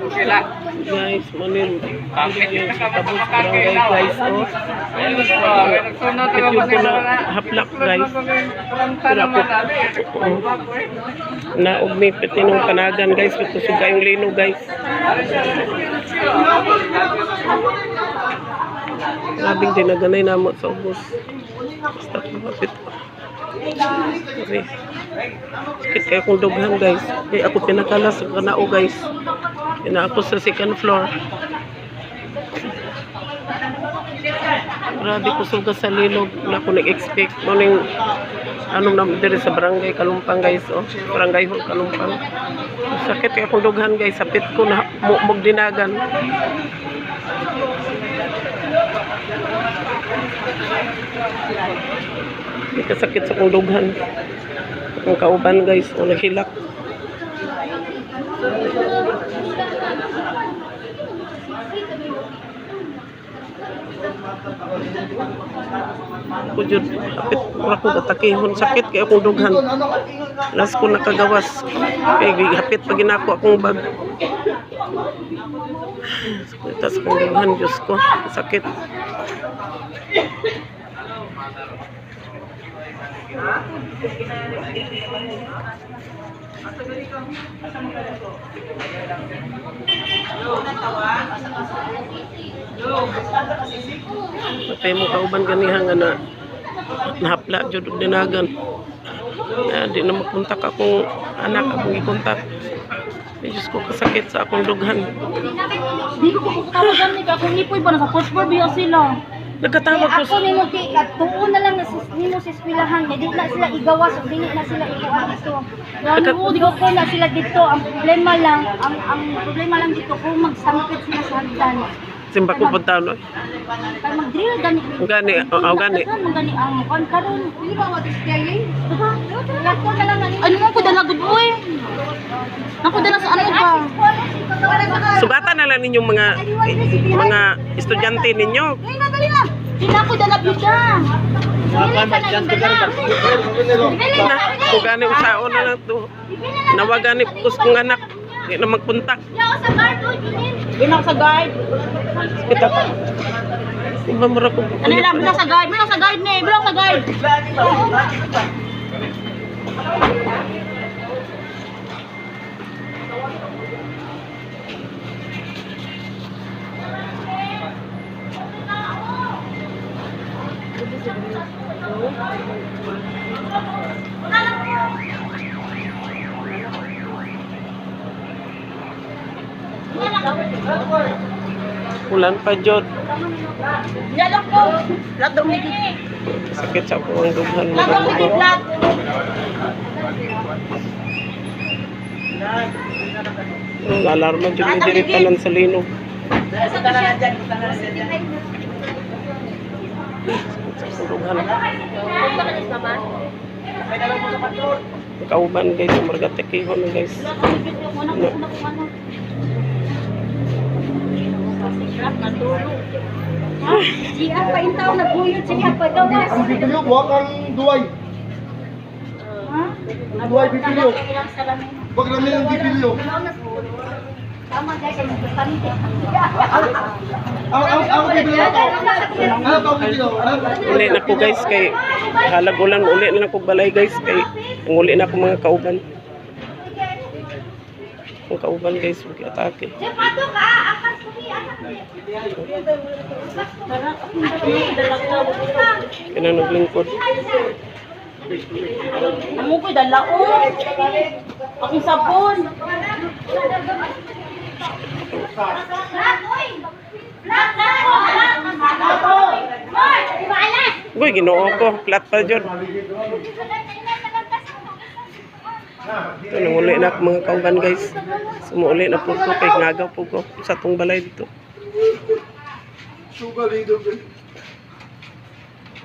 Guys, manin yung sa Tabos Barangay, guys, oh. Kapit yun ko na haplak, guys. Pero ako, oh, naog mi pati nung panagan, guys, kusog kayong lino, guys. Labing dinaganay namo sa ubos. Basta kapit. Sorry. Sakit kayo kong dughan, guys. Kaya ako pinakalas sa kanao, guys. Kaya ako sa second floor. Grabe ko suga sa lilog. Wala ko nag-expect. Morning, ano na diri sa Barangay Kalumpang, guys, oh. Barangay Hall Kalumpang. Sakit kay akong dughan, guys. Sapit ko na mugdinagan. May kasakit sa akong dughan. Akong kauban, guys, o naghilak. Ko jud kapit mura ko atakihon, sakit kay akong dughan. Las ko nakagawas kay gihapit pa ginako akong bag. Tas akong dughan, Diyos ko, sakit. Patay mo kauban ganiha nga na nahapla jud og dinagan. Na di na makontak akong anak, akong gikontak. Ay, Diyos ko, kasakit sa akong dughan. Di ko kukutawagan ni ka kung nipoy ba nasa fourth floor biya sila. Nagkatawag ko Ako nimo kay tuon na lang na sis, nimo sa eskwelahan kay di na sila igawas ug dili na sila ikuan dito. Gani mo, di Di ko na sila dito. Ang problema lang, ang problema lang dito kung magsamkit sila sa hagdan. Simba ko punta no. Kay mag-drill gani. Gani, oo, gani. Gani ang kon karon. Dili ba what is kay? Lato na lang na Ano mo ko dala gud oy. Ako dala sa ano ba? Sugatan na lang ninyong mga estudyante ninyo. Dali na, dali na. Di na ako dala byuda. Na, kung gani usaon na lang to. Nawagani kus kong anak. Di na magpuntak. Yaw sa guard oy, bilin. Di na ako sa guard. Kita pa. Iba mo ra ko. Ano lang, bilang sa guard, bilang sa guard ni, bilang sa guard. Ulan pa jud. Nya lang ko. Lahat daw ni. Sakit sa akong dughan. Lahat daw ni flat. Ang alarma jud ni diri tanan sa lino. Sakit sa akong dughan. Kauban, guys, marga tekihon, guys. No. Siya pa intaw naguyod siya pa gawas. Ang pipilyo, buwak ang duway. Ang duway pipilyo. Wag namin ang pipilyo. Tama guys, ang bastante. Ang pipilyo ako. Ano ang pipilyo? Uli na ko, guys, kay halag ulan, uli na lang ko balay, guys, kay ang uli na ako mga kauban. Ang kauban, guys, huwag atake. Pato ka, akan suhi anak. Kaya naglingkod. Amo ko dala o. Akong sabon. Uy, Ginoo ko, flat pa jud. Ito, nanguli na ako mga kauban, guys. Sumuuli na po ko kay ngagaw po ko sa tong balay dito. Suga dito.